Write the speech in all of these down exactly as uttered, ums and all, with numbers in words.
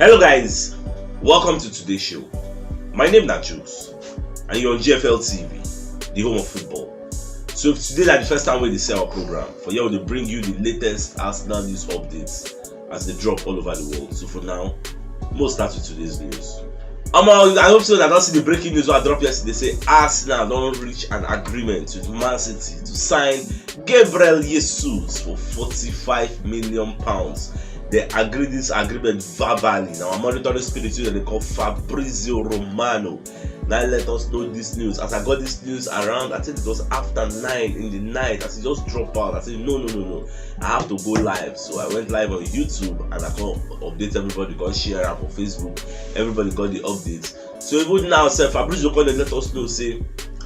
Hello guys, welcome to today's show. My name na Jules and you're on G F L T V, the home of football. So if today na the first time we dey see our program, for here we dey bring you the latest Arsenal news updates as they drop all over the world. So for now, we'll start with today's news. Omo, I hope so that I don see the breaking news wey I drop yesterday say Arsenal don reach an agreement with Man City to sign Gabriel Jesus for forty-five million pounds. They agreed this agreement verbally. Now, our monitoring spirit wey dem dey call Fabrizio Romano now let us know this news. As I got this news around, I think it was after nine in the night. As it just dropped out, I said, "No, no, no, no. I have to go live." So I went live on YouTube and I come update everybody, come share am for Facebook. Everybody got the updates. So even now, sef, Fabrizio come dey let us know say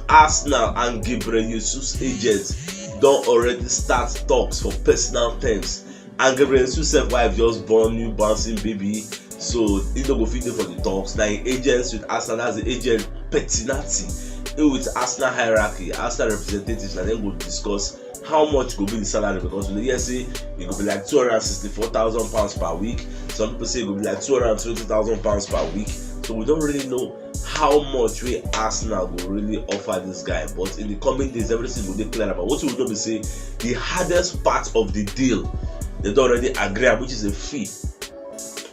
Arsenal and Gabriel Jesus agents don already start talks for personal terms. And Gabriel Jesus sef wife just born new bouncing baby, so he no go fit dey for the talks. Na him agents with Arsenal, that's the agent Petinati, he with Arsenal hierarchy, Arsenal representatives, na dem go discuss how much go be the salary, because we dey hear say e go be like two hundred and sixty-four thousand pounds per week. Some people say e go be like two hundred and twenty thousand pounds per week. So we don't really know how much wey Arsenal go really offer this guy, but in the coming days everything go dey clear. But what we know be say the hardest part of the deal, they don already agree am, which is a fee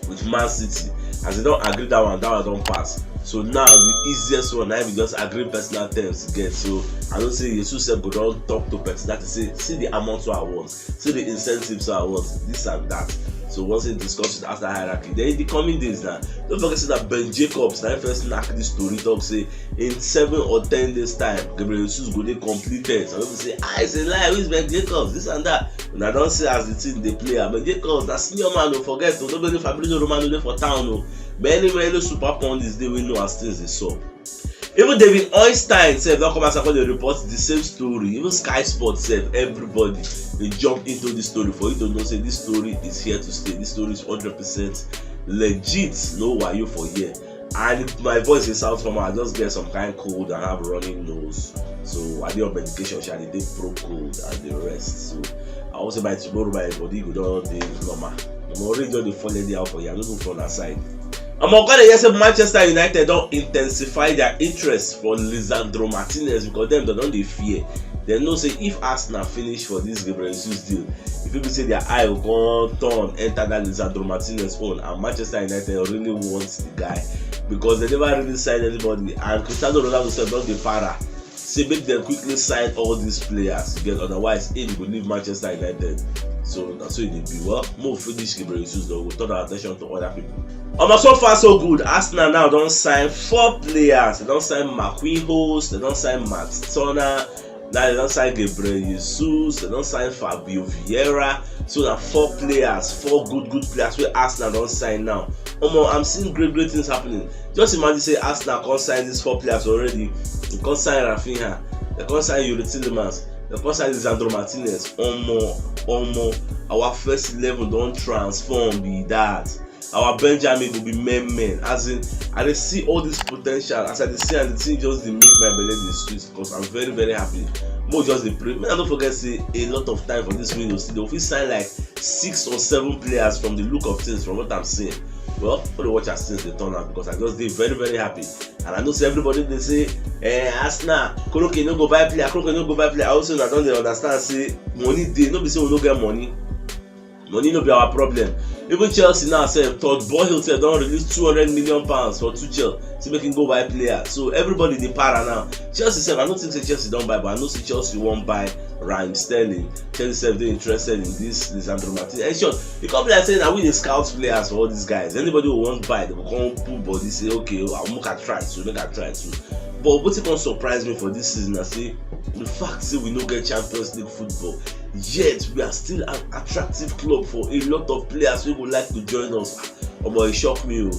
with Man City. As they don agree that one, that one don pass. So now the easiest one na be just agree personal terms to get. So I know say Jesus sef go don talk to Petinati say, "See the amount wey I want, see the incentives wey I want, this and that." So once he discuss with Arsenal hierarchy, then in the coming days now, don't forget say that Ben Jacobs na him first knack this story, talk say in seven or ten days time, Gabriel Jesus go dey completed. Some people say, "Ah, it's a lie, who is Ben Jacobs?" This and that. And I don see as the thing dey play. Ben Jacobs na senior man, don't forget, to nobody Fabrizio Romano dey for town o. But anyway, any super pundits dey wey know as things dey sup. Even David Ornstein sef don come as I come dey report the same story. Even Sky Sports sef, everybody dey jump into this story for you to know say this story is here to stay. This story is hundred percent legit. No wayo for here. And my voice dey sound somehow. I just get some kind cold and have running nose. So I dey on medication, sha, I dey take Procold and the rest. So I hope say by tomorrow my body go don dey normal. Omo, rain just dey fall anyhow for here. I no know for una side. Omo, come dey hear say Manchester United don intensify their interest for Lisandro Martinez because dem don dey fear. Dem know say if Arsenal finish for this Gabriel Jesus deal, e fit be say their eye go come turn enter that Lisandro Martinez own, and Manchester United really want the guy because they never really sign anybody, and Cristiano Ronaldo sef don dey para say make dem quickly sign all these players, you get, otherwise he go leave Manchester United. So na so e dey be. Well, make we finish Gabriel Jesus, then we go turn our attention to other people. Omo, so far so good. Arsenal now don sign four players. They don sign Marquinhos, they don sign Matt Turner, now they don sign Gabriel Jesus, they don sign Fabio Vieira. So na four players, four good good players wey Arsenal don sign now. Omo, I'm seeing great great things happening. Just imagine say Arsenal come sign these four players already. They come sign Raphinha, they come sign Youri Tielemans, they come sign Lisandro Martinez. Omo, omo, our first eleven don transform be that. Our Benjamin go be men men. As in, I dey see all this potential. As I dey see am, the thing just dey make my belle dey sweet because I'm very very happy. Mo just dey pray. Make I no forget say a lot of time for this window, still they fit sign like six or seven players from the look of things, from what I'm seeing. Well, for the watch as things dey turn out, because I just dey very very happy. And I know say everybody dey say, "Eh, Arsenal, Kroenke no go buy player, Kroenke no go buy player." I also, I don dey understand say money dey. No be say we no get money. Money no be our problem. Even Chelsea now sef, Todd Boehly sef don release two hundred million pounds for Tuchel to make him go buy player. So everybody dey para now. Chelsea sef, I no think say Chelsea don buy, but I know say Chelsea wan buy Raheem Sterling. Chelsea sef dey interested in this Lisandro Martinez. And sure, e come be like say na we dey scout players for all these guys. Anybody who wan buy, they go come put body say, "Okay, I make I try too, make I try too." But wetin come surprise me for this season na say the fact say we no get Champions League football, yet we are still an attractive club for a lot of players wey go like to join us. Omo, e shock me o.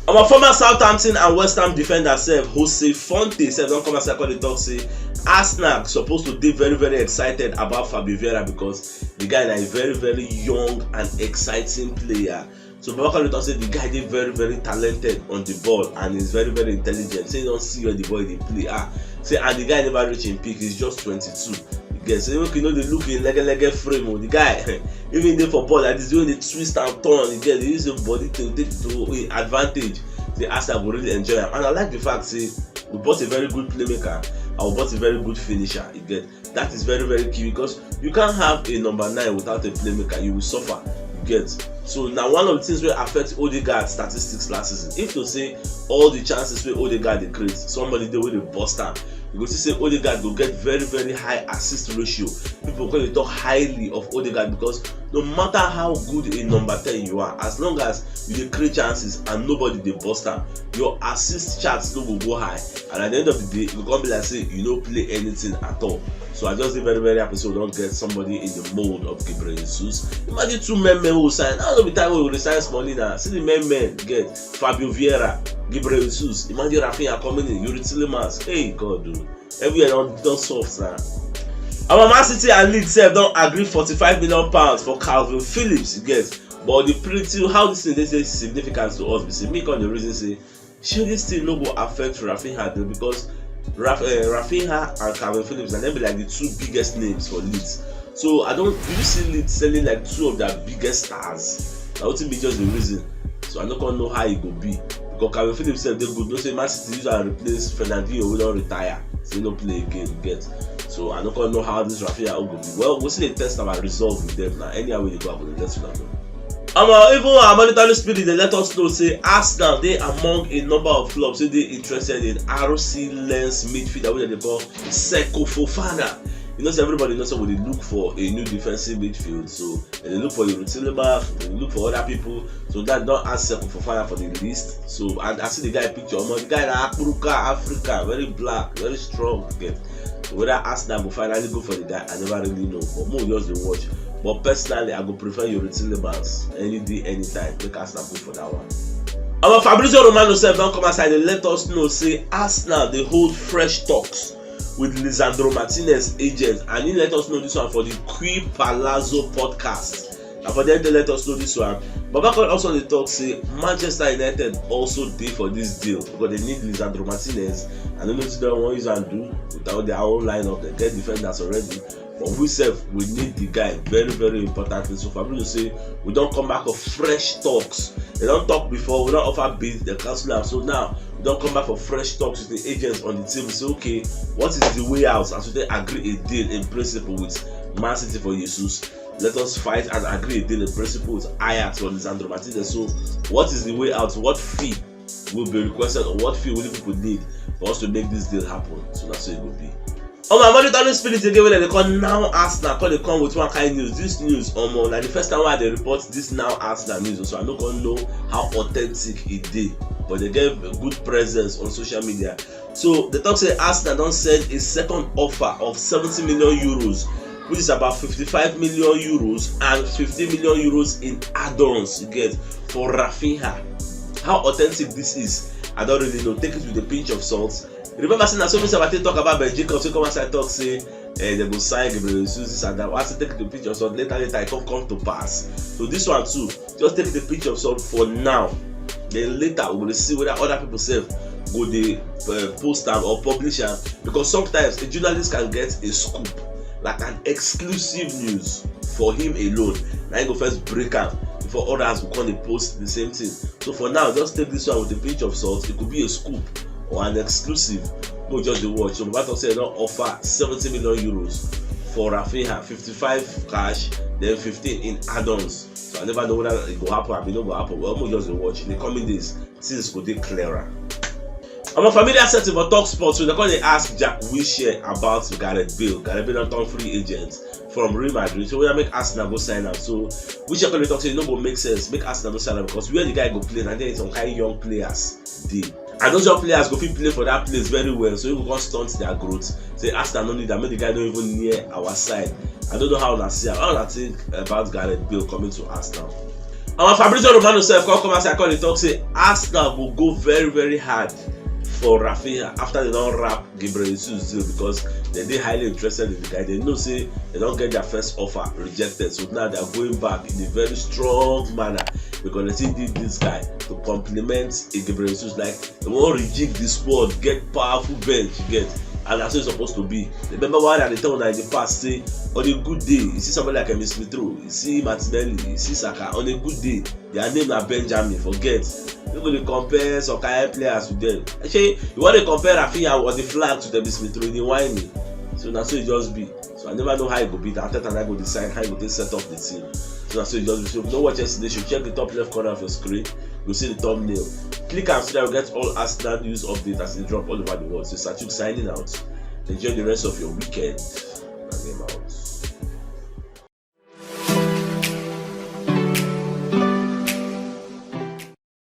Omo, former Southampton and West Ham defender sef, Jose Fonte sef don come outside come dey talk say Arsenal suppose to dey very very excited about Fabio Vieira because the guy na a very very young and exciting player. So Baba Kanu talk say the guy dey very very talented on the ball and is very very intelligent. Say he don see where the boy dey play. Ah, say and the guy never reach him peak. He's just twenty-two. The Yes, so make you know they look in lege lege frame. Oh, the guy, even dey for ball like this, when they twist and turn, you get, they use your body to take to eh, advantage. The Arsenal will really enjoy am. And I like the fact say we bought a very good playmaker and we bought a very good finisher. You get, that is very, very key because you can't have a number nine without a playmaker. You will suffer. You get. So now one of the things will affect Odegaard statistics last season. If to say all the chances where Odegaard they create, somebody they will bust am. You go see say Odegaard go get very, very high assist ratio. People go dey talk highly of Odegaard because no matter how good a number ten you are, as long as you dey create chances and nobody dey bust am, your assist chance no go go high. And at the end of the day, e go come be like say you no play anything at all. So I just dey very, very happy say we don get somebody in the mold of Gabriel Jesus. Imagine two men men who sign. That no be time we resign Smalling now. See the men men get Fabio Vieira, Gabriel Jesus. Imagine Rafinha coming in, Youri Tielemans. Hey God, dude. Everywhere don don soft now. Our Man City and Leeds sef don agree forty-five million pounds for Calvin Phillips, you get. But the pretty how this thing dey dey significant to us be say me come the reason say shey this thing no go affect Rafinha though because Raf, uh, Rafinha and Calvin Phillips na dem be like the two biggest names for Leeds. So I don't do you see Leeds selling like two of their biggest stars? Na wetin be just the reason. So I no come know how e go be because Calvin Phillips sef dey good. No say Man City use am replace Fernandinho wey don retire. Say no play again, you get. So I no come know how this Rafinha go be. Well, we still dey test our resolve with them now. Anyhow we dey go, I go dey let una know. Omo, even our monitoring spirit dey let us know say Arsenal dey among a number of clubs wey dey interested in R C Lens midfielder wey dem dey call Seko Fofana. You know say everybody know say we dey look for a new defensive midfield, so dem dey look for Youri Tielemans, dem dey look for other people. So that don add Seko Fofana for the list. So and I see the guy picture, omo, the guy na Akpuruka Africa, very black, very strong. Get so whether Arsenal go finally go for the guy, I never really know. But mo just dey watch. But personally, I go prefer Youri Tielemans any day, anytime. Make Arsenal go for that one. Our Fabrizio Romano sef don come outside and let us know say Arsenal dey hold fresh talks with Lisandro Martinez agent, and he let us know this one for the Qui Palazzo podcast. And for them to let us know this one, Baba Call also dey talk say Manchester United also dey for this deal because they need Lisandro Martinez. I don't know what they wan use and do without their own lineup. They get defenders already. But we sef, we need the guy very, very importantly. So Fabrizio say we don come back for fresh talks. They don talk before, we don offer bid, they cancel am. So now we don come back for fresh talks with the agents on the table. Say okay, what is the way out as we dey agree a deal in principle with Man City for Jesus? Let us fight and agree a deal in principle with Ajax for Lisandro Martinez. So what is the way out? What fee will be requested or what fee will people need for us to make this deal happen? So that's what it will be. On my monitoring spirit again, when they call now Arsenal, call they come with one kind news. This news, um, like the first time I they report this now Arsenal news, so I don't gonna know how authentic it did, but they gave a good presence on social media. So the talk say Arsenal don send a second offer of seventy million euros, which is about fifty-five million euros and fifty million euros in add-ons you get for Rafinha. How authentic this is, I don't really know. Take it with a pinch of salt. Remember say na so Mister Pate talk about Ben Jacobs, so come outside talk say eh, they go sign Gabriel Jesus this and that. Once you take the picture, so later later it come come to pass. So this one too, just take the picture of some for now. Then later we will see whether other people sef go dey uh, post am or publish am, because sometimes a journalist can get a scoop, like an exclusive news for him alone. Now he go first break am before others go come dey post the same thing. So for now, just take this one with a pinch of salt. It could be a scoop or an exclusive. Go just dey watch. So Baba talk say they don offer seventy million euros for Rafinha, fifty-five cash, then fifteen in add-ons. So I never know whether it go happen or it no go happen. Well, we just dey watch. In the coming days, things go dey clearer. I'm a familiar setting for talk sports, so they call they ask Jack Wilshere about Gareth Bale. Gareth Bale don turn free agent from Real Madrid. So we make Arsenal go sign am. So Wilshere call talk say e no go make sense make Arsenal go sign am because where the guy go play, na there some kind young players dey. And those young players go fit play for that place very well, so he go come stunt their growth. Say Arsenal no need am, make the guy no even near our side. I don't know how una see am. How una think about Gareth Bale coming to Arsenal? Our Fabrizio Romano sef come come outside come dey talk say Arsenal go go very very hard for Rafinha after they don wrap Gabriel Jesus deal because they dey highly interested in the guy. They know say they don get their first offer rejected, so now they are going back in a very strong manner because they still need this guy to complement Gabriel Jesus. Like they wan rejig the squad, get powerful bench, get And that's how it's supposed to be. Remember what I dey tell una in the past, say on a good day, you see somebody like Emile Smith Rowe, you see Martinelli, you see Saka, on a good day, their name na Benjamin, forget. You go dey compare some kind players with them. Actually, you want to compare Rafinha or the flag to Emile Smith Rowe, you dey whine me. So na so e just be. So I never know how e go be. Arteta na go decide how e go take set up the team. So na so e just be. So if you no watch yesterday, you should check the top left corner of your screen. You see the thumbnail. Click am so that you get all Arsenal news updates as they drop all over the world. So Sachuk signing out. Enjoy the rest of your weekend. Na game out.